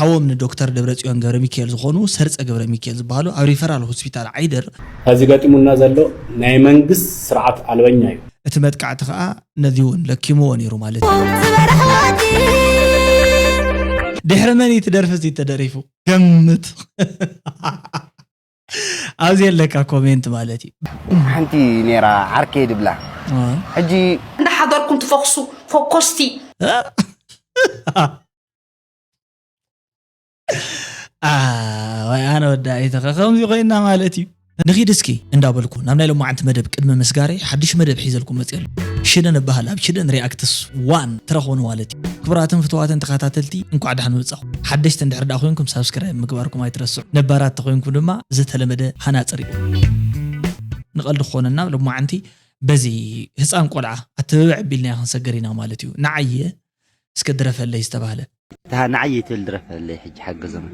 ሓዎም ንዶክተር ደብረጽዮን ገብረ ሚካኤል ዝኾኑ ሰርጸ ገብረ ሚካኤል ዝበሃሉ ኣብ ሪፈራል ሆስፒታል ዓይደር። እዚ ገጢሙና ዘሎ ናይ መንግስት ስርዓት ኣልበኛ እዩ። እቲ መጥቃዕቲ ከኣ ነዚ እውን ለኪምዎ ነይሩ ማለት እዩ። ድሕሪ መን እዩ እቲ ደርፊ እዚ ተደሪፉ? ገምት። ኣብዚ የለካ ኮሜንት ማለት እዩ። ሓንቲ ነይራ ዓርከይ ድብላ ሕጂ እንዳሓደርኩም ትፈክሱ ፈኮስቲ ኣነ ወዳ ኣይተኸ ከምዚ ኮይና ማለት እዩ። ንኺድ እስኪ እንዳበልኩ ናብ ናይ ሎማዓንቲ መደብ ቅድሚ ምስጋረይ ሓድሽ መደብ ሒዘልኩም መፅእ ኣሎ። ሽደን እበሃል ኣብ ሽደን ሪኣክትስ ዋን ትረኽቡኒ ማለት እዩ። ክቡራትን ፍትዋትን ተኸታተልቲ እንኳዕ ዳሕን መጻኹም። ሓደሽቲ እንድሕር ደኣ ኮይንኩም ሳብስክራይብ ምግባርኩም ኣይትረስዑ። ነባራት ተኾይንኩም ድማ ዝተለመደ ሃናጽ ሪኡ። ንቐልዲ ክኾነና ሎማዓንቲ በዚ ህፃን ቆልዓ ኣተበብዕ ኣቢልናዮ ክንሰገር ኢና ማለት እዩ። ንዓየ እስከ ድረፈለይ ዝተባህለ እታ ንዓየ ትብል ድረፈለይ ሕጂ ሓገዞም።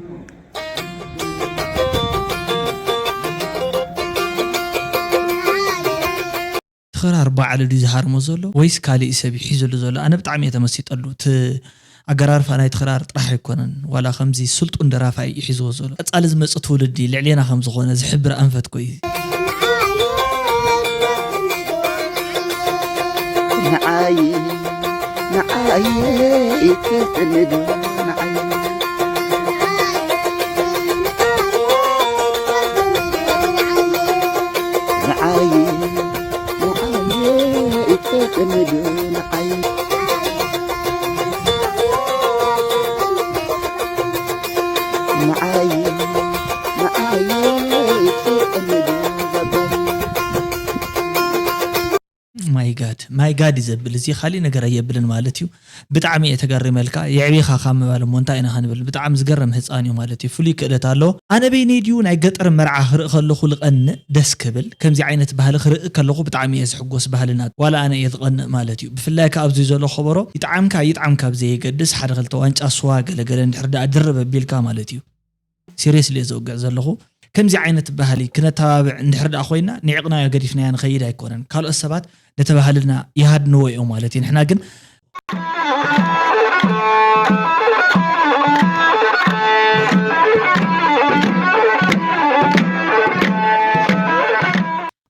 ትኽራር ባዕሉ ድዩ ዝሃርሞ ዘሎ ወይስ ካሊእ ሰብ እዩ ሒዙሉ ዘሎ? ኣነ ብጣዕሚ እየ ተመሲጠሉ። እቲ ኣገራርፋ ናይ ትኽራር ጥራሕ ኣይኮነን፣ ዋላ ከምዚ ስልጡን ደራፋይ እዩ ሒዝዎ ዘሎ። ቀጻሊ ዝመጽእ ትውልዲ ልዕሌና ከም ዝኾነ ዝሕብር ኣንፈት ኮዩ። ንዓይ ንዓይ ይትስንዱ ንዓይ ንዓይ ንዓይ ይትስንዱ ንዓይ ንዓይ ንዓይ ይትስንዱ ዘበን ማይ ጋድ ማይ ጋድ እዩ ዘብል፣ እዚ ካሊእ ነገር ኣየብልን ማለት እዩ። ብጣዕሚ እየ ተገሪመልካ። የዕቢኻ ካብ ምባል እሞ እንታይ ኢና ክንብል? ብጣዕሚ ዝገርም ህፃን እዩ ማለት እዩ። ፍሉይ ክእለት ኣለዎ። ኣነ በይነይ ድዩ ናይ ገጠር መርዓ ክርኢ ከለኹ ልቐንእ ደስ ክብል። ከምዚ ዓይነት ባህሊ ክርኢ ከለኹ ብጣዕሚ እየ ዝሕጎስ። ባህልና ዋላ ኣነ እየ ዝቐንእ ማለት እዩ። ብፍላይ ከኣ ኣብዚ ዘሎ ከበሮ ይጥዓምካ ይጥዓምካ ብዘየገድስ ሓደ ክልተ ዋንጫ ስዋ ገለገለ እንድሕር ደኣ ድርብ ኣቢልካ ማለት እዩ። ሲሪየስሊ እየ ዘውግዕ ዘለኹ። ከምዚ ዓይነት ባህሊ ክነተባብዕ እንድሕር ደኣ ኮይና ንዒቕናዮ ገዲፍናዮ ንኸይድ ኣይኮነን። ካልኦት ሰባት ነቲ ባህልና ይሃድንዎ እዮም ማለት እዩ። ንሕና ግን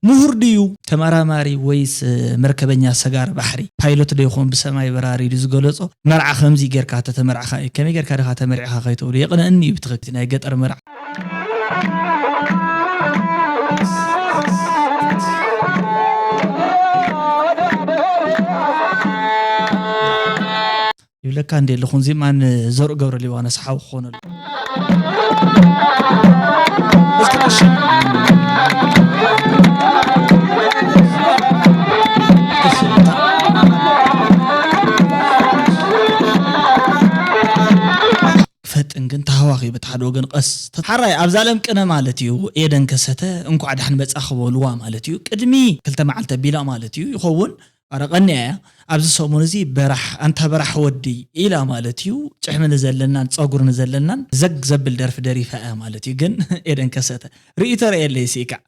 ምሁር ድዩ ተመራማሪ ወይስ መርከበኛ ሰጋሪ ባሕሪ ፓይሎት ዶ ይኾን ብሰማይ በራሪ ኢሉ ዝገለጾ? መርዓ ከምዚ ጌርካ ተተመርዕኻ እዩ። ከመይ ጌርካ ድኻ ተመርዒኻ ከይትብሉ የቕንእኒ እዩ ብትኽክል ናይ ገጠር መርዓ። ይብለካ እንዴ ኣለኹ። እዚ ማን ዘርኡ ገብረ ሊባኖስ ሓው ክኾነሉ። ፈጥን ግን ተሃዋኺ በቲ ሓደ ወገን ቀስ ተሓራይ ኣብዛ ለም ቅነ ማለት እዩ። ኤደን ከሰተ እንኳዕ ዳሕን መጻ ክበልዋ ማለት እዩ። ቅድሚ ክልተ መዓልቲ ኣቢላ ማለት እዩ ይኸውን ኣረ ቀኒኣ እያ። ኣብዚ ሰሙን እዚ በራሕ ኣንታ በራሕ ወዲ ኢላ ማለት እዩ። ጭሕሚ ንዘለናን ጸጉሪ ንዘለናን ዘግ ዘብል ደርፊ ደሪፋ እያ ማለት እዩ። ግን ኤደን ከሰተ ርእይቶ ርእየለይ ሲካዕ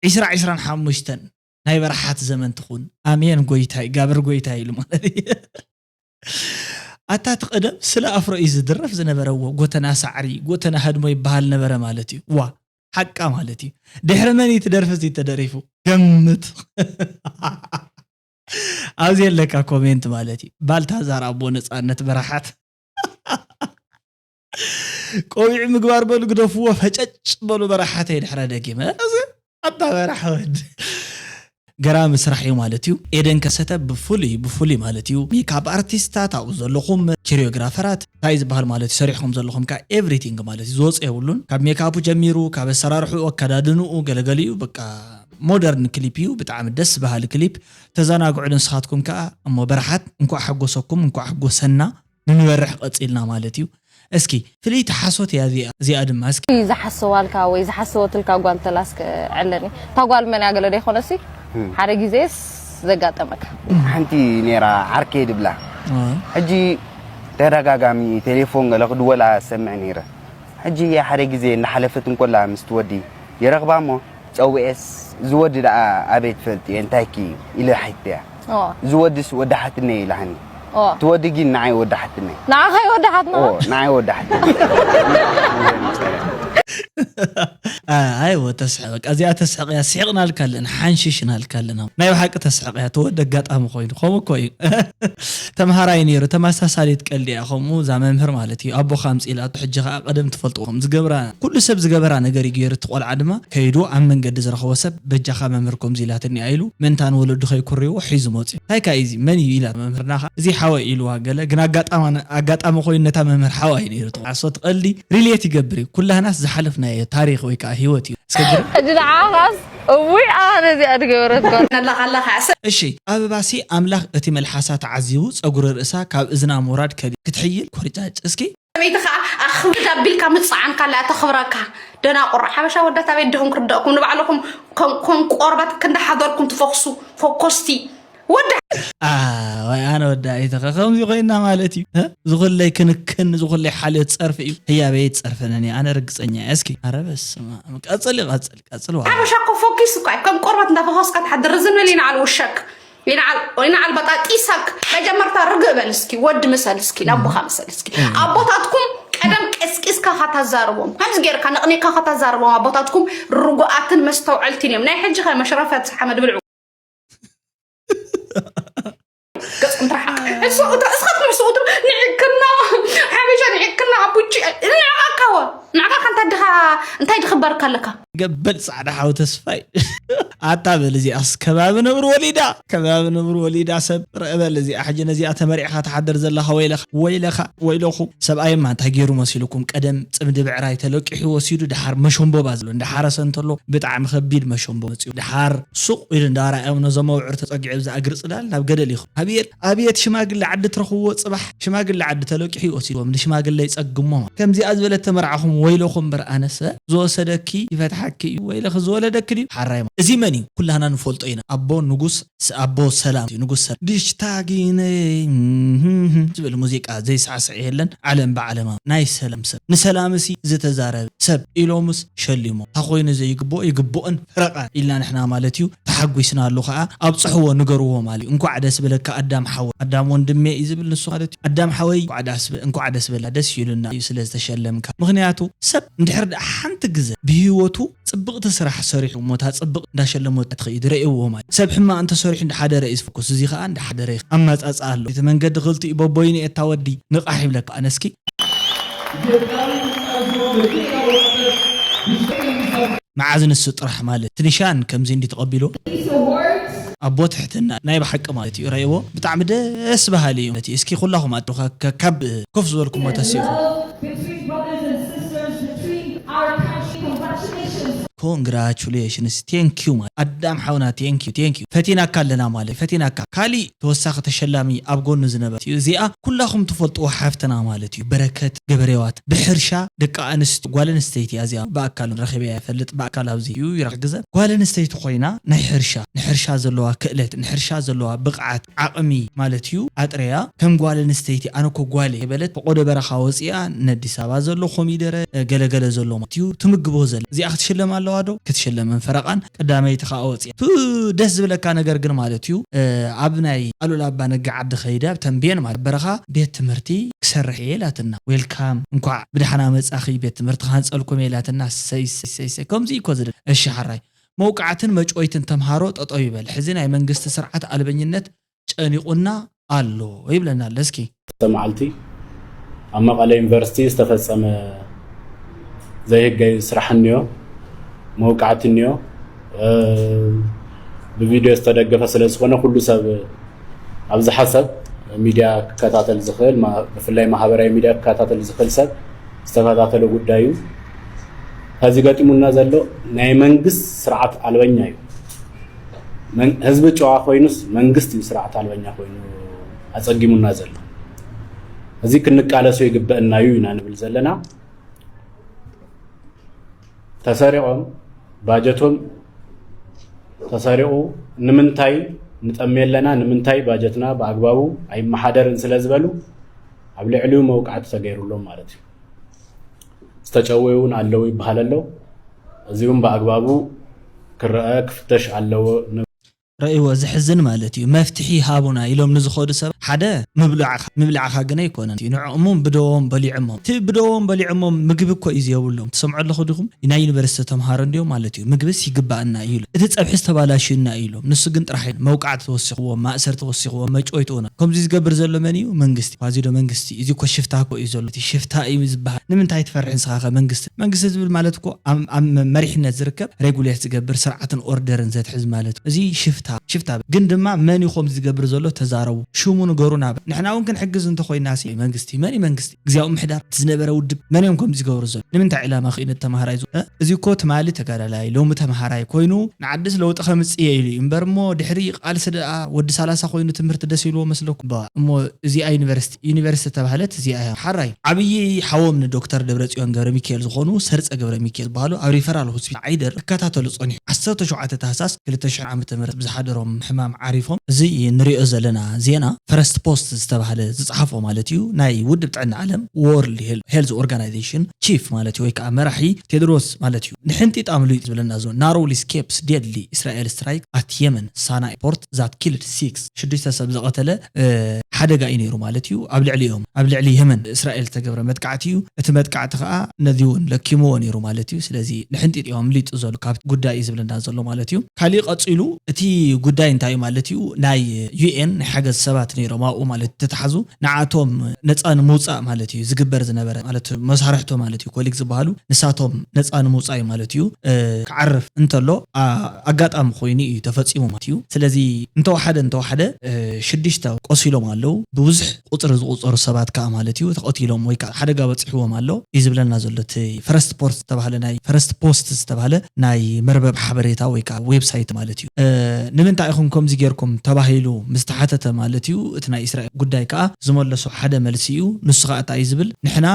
ዒስራ ዒስራን ሓሙሽተን ናይ በረሓት ዘመን ትኹን ኣሜን ጎይታይ ጋብር ጎይታይ ኢሉ ማለት እዩ። ኣታ እቲ ቀደም ስለ ኣፍሮ እዩ ዝድረፍ ዝነበረ እዎ ጎተና ሳዕሪ ጎተና ህድሞ ይበሃል ነበረ ማለት እዩ። ዋ ሓቃ ማለት እዩ። ድሕሪ መን እዩ እቲ ደርፊ እዚ ተደሪፉ? ገምት። ኣብዚ የለካ ኮሜንት ማለት እዩ። ባልታዛር ኣቦ ነፃነት በረሓት ቆቢዕ ምግባር በሉ ግደፍዎ ፈጨጭ በሉ በረሓተይ ድሕረ ደጊመ እዚ ኣታ በራሕ ወድ ገራሚ ስራሕ እዩ ማለት እዩ። ኤደን ከሰተ ብፍሉይ ብፍሉይ ማለት እዩ ሜካፕ ኣርቲስታት ኣብኡ ዘለኹም ኮሪዮግራፈራት እንታይ ዝበሃል ማለት እዩ ሰሪሕኩም ዘለኹም ከ ኤቭሪቲንግ ማለት እዩ ዝወፅእ የብሉን። ካብ ሜካፑ ጀሚሩ ካብ ኣሰራርሕኡ ኣከዳድንኡ ገለገሊኡ በቃ ሞደርን ክሊፕ እዩ ብጣዕሚ ደስ በሃሊ ክሊፕ። ተዘናግዑ ንስኻትኩም ከኣ እሞ በረሓት እንኳዕ ሓጎሰኩም እንኳዕ ሓጎሰና። ንንበርሕ ቀጺልና ማለት እዩ። እስኪ ፍልይቲ ሓሶት እያ እዚኣ እዚኣ ድማ እስኪ። ዝሓሰዋልካ ወይ ዝሓሰወትልካ ጓል ተላ እስከ ዕለኒ። እታ ጓል መን እያ ገለ ዶ ይኾነሲ ሓደ ግዜስ ዘጋጠመካ። ሓንቲ ነይራ ዓርከይ ድብላ ሕጂ ተደጋጋሚ ቴሌፎን ገለ ክድወላ ዝሰምዕ ነይረ። ሕጂ እያ ሓደ ግዜ እንዳሓለፈት እንኮላ ምስ ትወዲ ይረኽባ እሞ ጸዊኤስ እዚ ወዲ ደኣ ኣበይ ትፈልጥዮ እንታይኪ ኢለ ሓቲተያ። እዚ ወድስ ወዲ ሓትነይ ኢላኒ። ኦ። ትወዲ ግን ንዓይ ወዳሓትኒ። ንዓኻ ይወዳሓትና? ኦ፣ ንዓይ ወዳሓትኒ። ኣይ ወተስሐ በቃ እዚኣ ተስሕቅ እያ። ስሒቅናልካ ኣለና፣ ሓንሽሽናልካ ኣለና። ናይ ብሓቂ ተስሕቅ እያ። ተወዲ ኣጋጣሚ ኮይኑ ከምኡ እኮ እዩ። ተምሃራይ ነይሩ፣ ተመሳሳሊት ቀልዲ እያ። ከምኡ እዛ መምህር ማለት እዩ ኣቦኻ ኣምፅኢላቶ፣ ሕጂ ከዓ ቀደም ትፈልጥዎ ከም ዝገብራ ኩሉ ሰብ ዝገበራ ነገር እዩ ገይሩ። እቲ ቆልዓ ድማ ከይዱ ኣብ መንገዲ ዝረኸቦ ሰብ በጃኻ መምህር ከምዚ ኢላትኒ እያ ኢሉ ምእንታን ወለዱ ከይኩርይዎ ሒዙ መፅዩ። እንታይ ከ እዚ መን እዩ ኢላ መምህር ናኻ እዚ ሓወይ ኢልዋ ገለ ግን ኣጋጣሚ ኣጋጣሚ ኮይኑ ነታ መምህር ሓዋ እዩ ነይሩ። ተዓሶ ትቐልዲ ሪሌት ይገብር እዩ። ኩላህናስ ዝሓለፍናዮ ታሪኽ ወይ ከዓ ህይወት እዩ። እስከ ግርም ሕጂ ንዓኻስ እውይ ኣነ እዚኣ ድገበረትኳ ኣለኻ ኣለኻ እሺ ኣበባሲ ኣምላኽ እቲ መልሓሳ ተዓዚቡ ጸጉሪ ርእሳ ካብ እዝና ምውራድ ከሊ ክትሕይል ኮርጫጭ እስኪ ሰበይቲ ከዓ ኣኽብድ ኣቢልካ ምፅዓን ካላ ተኽብረካ ደናቁር ሓበሻ ወዳት ኣበይ ደኹም ክርደእኩም ንባዕልኹም ከም ከም ቆርበት ክንዳሓደርኩም ትፈክሱ ፈኮስቲ ወዳ ኣይ ኣነ ወዳ ኣይተኸ ከምዚ ኮይና ማለት እዩ እ? ዝኹለይ ክንክን ዝኹለይ ሓልዮት ጸርፊ እዩ ህያበይ ጸርፈነኒ ኣነ ርግጸኛ እየ እስኪ ኣረ በስመ ኣብ ቀጽል ቀጽል ቀጽል ዋ ሓበሻ እኮ ፎኪስ እኳ እዩ ከም ቆርበት እንዳፈኸስካ ትሓድር ዝም ኢል ይንዓል ውሸክ ይንዓል ይንዓል በጣጢሳክ መጀመርታ ርግእ በል እስኪ ወዲ ምሰል እስኪ ናቦኻ ምሰል እስኪ ኣቦታትኩም ቀደም ቀስቂስካ ካታዛርቦም ከምዚ ጌርካ ነቕኒካ ካታዛርቦም ኣቦታትኩም ርጉኣትን መስተውዐልትን እዮም ናይ ሕጂ ከ መሽረፈት ሓመድ ብልዑ ገጽኩም ትርሓቕ እስኻትኩም ስኡት ንዕክና ሓበሻ ንዕክና ኣቡጭ ንዕቃካወ ንዕካ ከንታ ድኻ እንታይ ድኽበር ከለካ ገበል ጻዕዳ ሓው ተስፋይ ኣታ በል እዚኣስ ከባቢ ነብሪ ወሊዳ ከባቢ ነብሪ ወሊዳ ሰብ ርአ በል እዚኣ ሕጂ ነዚኣ ተመሪዕኻ ትሓድር ዘለኻ ወይለኻ ወይለኻ ወይለኹም ሰብኣይማ እንታይ ገይሩ መሲልኩም ቀደም ጽምዲ ብዕራይ ተለቂሑ ወሲዱ ድሓር መሸምቦባ ዘሎ እንዳሓረሰ እንተሎ ብጣዕሚ ከቢድ መሸምቦ መፅኡ ድሓር ሱቕ ኢሉ እንዳራእዮም ነዞም ኣውዕር ተፀጊዑ ብዛ እግሪ ፅላል ናብ ገደል ይኹ ኣብየት ኣብየት ሽማግለ ዓዲ ትረኽብዎ ፅባሕ ሽማግለ ዓዲ ተለቂሑ ይወሲድዎም ንሽማግለ ይፀግሞም ከምዚኣ ዝበለት ተመርዓኹም ወይለኹም እምበር ኣነሰ ዝወሰደኪ ይፈትሓኪ እዩ ወይለኺ ዝወለደኪ ድዩ ሓራይ እዚ መን እዩ ኩላህና ንፈልጦ ኢና ኣቦ ንጉስ ኣቦ ሰላም እዩ ንጉስ ሰላም ድሽታ ጊነ ዝብል ሙዚቃ ዘይሳዕስዕ የለን ዓለም ብዓለማ ናይ ሰላም ሰብ ንሰላም ሲ ዝተዛረበ ሰብ ኢሎምስ ሸሊሞ እንታ ኮይኑ ዘይግብኦ ይግብኦን ፈረቃ ኢልና ንሕና ማለት እዩ ተሓጒስናሉ ከዓ ኣብፅሕዎ ንገርዎ ማለት እዩ እንኳዕ ደስ ብለካ ኣዳም ሓወ ኣዳም ወንድሜ እዩ ዝብል ንሱ ማለት እዩ ኣዳም ሓወይ እንኳዕ ደስ በላ ደስ ኢሉና እዩ ስለ ዝተሸለምካ ምክንያቱ ሰብ እንድሕር ደኣ ሓንቲ ግዘ ብህይወቱ ፅብቕቲ ስራሕ ሰሪሑ እሞ እታ ፅብቕ እንዳሸለሞት ትኸይድ ረእይዎ ማለት ሰብ ሕማቕ እንተሰሪሑ እንዳሓደረ እዩ ዝፍኩስ እዚ ከዓ እንዳሓደረ እዩ ኣማፃፅኣ ኣሎ እቲ መንገዲ ክልቲኡ በቦይኑ እየ እታ ወዲ ንቓሕ ይብለካ ኣነስኪ መዓዝ ንሱ ጥራሕ ማለት እቲ ኒሻን ከምዚ እንዲ ተቐቢሉ ኣቦ ትሕትና ናይ ብሓቂ ማለት እዩ ረእይዎ ብጣዕሚ ደስ በሃሊ እዩ ማለት እዩ እስኪ ኩላኹም ኣዶኻ ካብ ኮፍ ዝበልኩሞ ተሲእኹም Congratulations thank you ማለት ኣዳም ሓውና thank you thank you ፈቲናካ ኣለና ማለት ፈቲናካ ካሊእ ተወሳኺ ተሸላሚ ኣብ ጎኑ ዝነበረ እዩ እዚኣ ኩላኹም ትፈልጥዎ ሓፍትና ማለት እዩ በረከት ገበሬዋት ብሕርሻ ደቂ ኣንስትዮ ጓል ኣንስተይቲ እያ እዚኣ ብኣካል ረኺበያ ይፈልጥ ብኣካል ኣብዚ እዩ ይረክግዘ ጓል ኣንስተይቲ ኮይና ናይ ሕርሻ ንሕርሻ ዘለዋ ክእለት ንሕርሻ ዘለዋ ብቕዓት ዓቕሚ ማለት እዩ ኣጥረያ ከም ጓል ኣንስተይቲ ኣነ ኮ ጓል እየ በለት ፈቆዶ በረኻ ወፂኣ ነዲስ ኣበባ ዘሎ ኮሚደረ ገለገለ ዘሎ ማለት እዩ ትምግቦ ዘለ እዚኣ ክትሽለም ኣለዋ ዶ ክትሽለምን ፈረቓን ቀዳመይቲ ከዓ ወፂኣ ቱ ደስ ዝብለካ ነገር ግን ማለት እዩ ኣብ ናይ ኣሉላ ኣባ ነጋ ዓዲ ከይደ ኣብ ተንቤን ማለት በረኻ ቤት ትምህርቲ ክሰርሕ እየ ኢላትና ዌልካም እንኳዕ ብድሓና መፃኺ ቤት ትምህርቲ ካንፀልኩም እየ ኢላትና ሰይ ሰይ ሰይ ከምዚ እኮ ዝደ እሺ ሓራይ መውቃዕትን መጭወይትን ተምሃሮ ጠጠው ይበል ሕዚ ናይ መንግስቲ ስርዓት ኣልበኝነት ጨኒቑና ኣሎ ይብለና ኣሎ እስኪ መዓልቲ ኣብ መቐለ ዩኒቨርሲቲ ዝተፈፀመ ዘይህጋዊ ስራሕ እኒኦ መውቃዕቲ እኒኦ ብቪድዮ ዝተደገፈ ስለ ዝኾነ ኩሉ ሰብ ኣብዝሓ ሰብ ሚድያ ክከታተል ዝኽእል ብፍላይ ማህበራዊ ሚድያ ክከታተል ዝኽእል ሰብ ዝተከታተሎ ጉዳይ እዩ። ከዚ ገጢሙና ዘሎ ናይ መንግስት ስርዓት ኣልበኛ እዩ። ህዝቢ ጨዋ ኮይኑስ መንግስት እዩ ስርዓት ኣልበኛ ኮይኑ ኣፀጊሙና ዘሎ። እዚ ክንቃለሶ ይግበእና እዩ ኢና ንብል ዘለና። ተሰሪቖም ባጀቶም ተሰሪቑ ንምንታይ ንጠሚ ኣለና ንምንታይ ባጀትና ብኣግባቡ ኣይመሓደርን ስለ ዝበሉ ኣብ ልዕሊኡ መውቃዕቲ ተገይሩሎም ማለት እዩ። ዝተጨወዩ እውን ኣለዉ ይበሃል ኣሎ። እዚ እውን ብኣግባቡ ክረአ ክፍተሽ ኣለዎ። ረእይዎ፣ ዘሕዝን ማለት እዩ። መፍትሒ ሃቡና ኢሎም ንዝኸዱ ሰብ ሓደ ምብላዕኻ ምብላዕኻ ግን ኣይኮነን እዩ። ንዕኦምን ብደዎም በሊዖሞም፣ እቲ ብደዎም በሊዖሞም ምግቢ እኮ እዩ ዘየብሎም። ትሰምዑ ኣለኹ ዲኹም? ናይ ዩኒቨርሲቲ ተምሃሮ እንዲዮም ማለት እዩ። ምግብስ ይግባኣና እዩ ኢሉ፣ እቲ ፀብሒ ዝተባላሽዩና እዩ ኢሎም። ንሱ ግን ጥራሕ እዩ መውቃዕቲ ተወሲኽዎም፣ ማእሰር ተወሲኽዎም፣ መጭወይ ትሆነ። ከምዚ ዝገብር ዘሎ መን እዩ? መንግስቲ። ዋዚዶ መንግስቲ። እዚ እኮ ሽፍታ እኮ እዩ ዘሎ። እቲ ሽፍታ እዩ ዝበሃል። ንምንታይ ትፈርሕ ንስኻ ከ መንግስቲ? መንግስቲ ዝብል ማለት እኮ ኣብ ኣብ መሪሕነት ዝርከብ ሬጉሌት ዝገብር ስርዓትን ኦርደርን ዘትሕዝ ማለት እዩ። እዚ ሽፍታ ሽፍታ። ግን ድማ መን እዩ ከምዚ ዝገብር ዘሎ? ተዛረቡ፣ ሽሙ ንገሩና። ንሕና እውን ክንሕግዝ እንተኮይና ሲ መንግስቲ መን እዩ መንግስቲ? ግዜያዊ ምሕዳር እቲ ዝነበረ ውድብ መን እዮም ከምዚ ዝገብሩ ዘሎ? ንምንታይ ዕላማ ክኢነት ተማሃራይ ዝ- እ? እዚ እኮ ትማሊ ተጋዳላይ ሎሚ ተማሃራይ ኮይኑ ንዓድስ ለውጢ ከምፅእ እየ ኢሉ እዩ እምበር እሞ ድሕሪ ቃልሲ ደኣ ወዲ ሰላሳ ኮይኑ ትምህርቲ ደስ ኢልዎ መስለኩም? ባ እሞ እዚኣ ዩኒቨርሲቲ ዩኒቨርሲቲ ተባህለት እዚኣ እያ። ሓራይ ዓብዪ ሓዎም ንዶክተር ደብረፅዮን ገብረ ሚካኤል ዝኾኑ ሰርፀ ገብረ ሚካኤል ዝበሃሉ ኣብ ሪፈራል ሆስፒታል ዓይደር ክከታተሉ ፀኒሑ ዓሰርተ ሸውዓተ ታህሳስ ክልተ ሽሕ ዓመተ ምህረት ብዝሓደሮም ሕማም ዓሪፎም። እዚ ንሪኦ ዘለና ዜና ፈረስት ፖስት ዝተባህለ ዝፀሓፎ ማለት እዩ። ናይ ውድብ ጥዕና ዓለም ወርልድ ሄልዝ ኦርጋናይዜሽን ቺፍ ማለት እዩ ወይ ከዓ መራሒ ቴድሮስ ማለት እዩ። ንሕንጢጥ ኣምልዩ ዝብለና ዘሎ ናሮሊ ስኬፕስ ዴድሊ እስራኤል ስትራይክ ኣት የመን ሳና ኤርፖርት ዛት ኪልድ ሲክስ፣ ሽዱሽተ ሰብ ዝቐተለ ሓደጋ እዩ ነይሩ ማለት እዩ። ኣብ ልዕሊኦም ኣብ ልዕሊ የመን እስራኤል ዝተገብረ መጥቃዕቲ እዩ። እቲ መጥቃዕቲ ከዓ ነዚ እውን ለኪምዎ ነይሩ ማለት እዩ። ስለዚ ንሕንጢጥ እዮም ኣምሊጡ ዘሎ ካብ ጉዳይ እዩ ዝብለና ዘሎ ማለት እዩ። ካሊእ ቀፂሉ እቲ ጉዳይ እንታይ እዩ ማለት እዩ? ናይ ዩኤን ናይ ሓገዝ ሰባት ነይሮም ኣብኡ ማለት ተተሓዙ ንዓቶም ነፃ ንምውፃእ ማለት እዩ ዝግበር ዝነበረ ማለት መሳርሕቶ ማለት እዩ ኮሊግ ዝበሃሉ ንሳቶም ነፃ ንምውፃእ እዩ ማለት እዩ። ክዓርፍ እንተሎ ኣጋጣሚ ኮይኑ እዩ ተፈፂሙ ማለት እዩ። ስለዚ እንተወሓደ እንተወሓደ ሽዱሽተ ቆሲሎም ኣለዉ። ብብዙሕ ቁፅሪ ዝቁፀሩ ሰባት ከዓ ማለት እዩ ተቐቲሎም ወይ ከዓ ሓደጋ በፂሕዎም ኣሎ እዩ ዝብለና ዘሎ እቲ ፈረስት ፖስት ዝተባሃለ ናይ ፈረስት ፖስት ዝተባሃለ ናይ መርበብ ሓበሬታ ወይ ከዓ ዌብሳይት ማለት እዩ። ንምንታይ ኢኹም ከምዚ ጌርኩም ተባሂሉ ምስ ተሓተተ ማለት እዩ እቲ ናይ እስራኤል ጉዳይ ከዓ ዝመለሶ ሓደ መልሲ እዩ። ንሱ ከዓ እንታይ እዩ ዝብል? ንሕና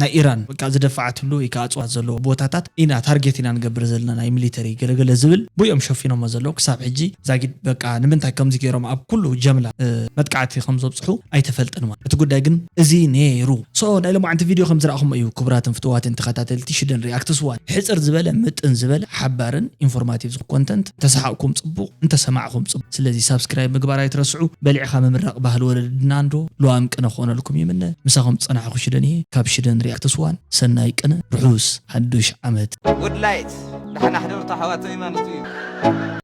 ናይ ኢራን በቃ ዝደፋዓትሉ ወይ ከዓ እፅዋት ዘለዎ ቦታታት ኢና ታርጌት ኢና ንገብር ዘለና ናይ ሚሊተሪ ገለገለ ዝብል ብኦም ሸፊኖሞ ዘለዉ ክሳብ ሕጂ ዛጊድ በቃ ንምንታይ ከምዚ ገይሮም ኣብ ኩሉ ጀምላ መጥቃዕቲ ከም ዘብፅሑ ኣይተፈልጥን ማለት እቲ ጉዳይ ግን እዚ ነይሩ። ሶ ናይ ሎማዓንቲ ቪድዮ ከም ዝረእኹሞ እዩ ክቡራትን ፍትዋትን ተኸታተልቲ ሽደን ሪኣክትስ ዋን ሕፅር ዝበለ ምጥን ዝበለ ሓባርን ኢንፎርማቲቭ ዝኾነ ኮንተንት። እንተሰሓቕኩም ፅቡቕ እንተሰማዕኹም ፅቡቕ። ስለዚ ሳብስክራይብ ምግባር ኣይትረስዑ። በሊዕኻ ምምራቕ ባህሊ ወለድና እንዶ። ልዋም ቅነ ክኾነልኩም ይምነ። ምሳኹም ዝፀናሕኹ ሽደን እየ ካብ ሽደን ሪኣክትስ ዋን። ሰናይ ቅነ። ርሑስ ሓዱሽ ዓመት። Woodlight ደሓና ሕደሩ ኣሕዋተይ ማለት እዩ።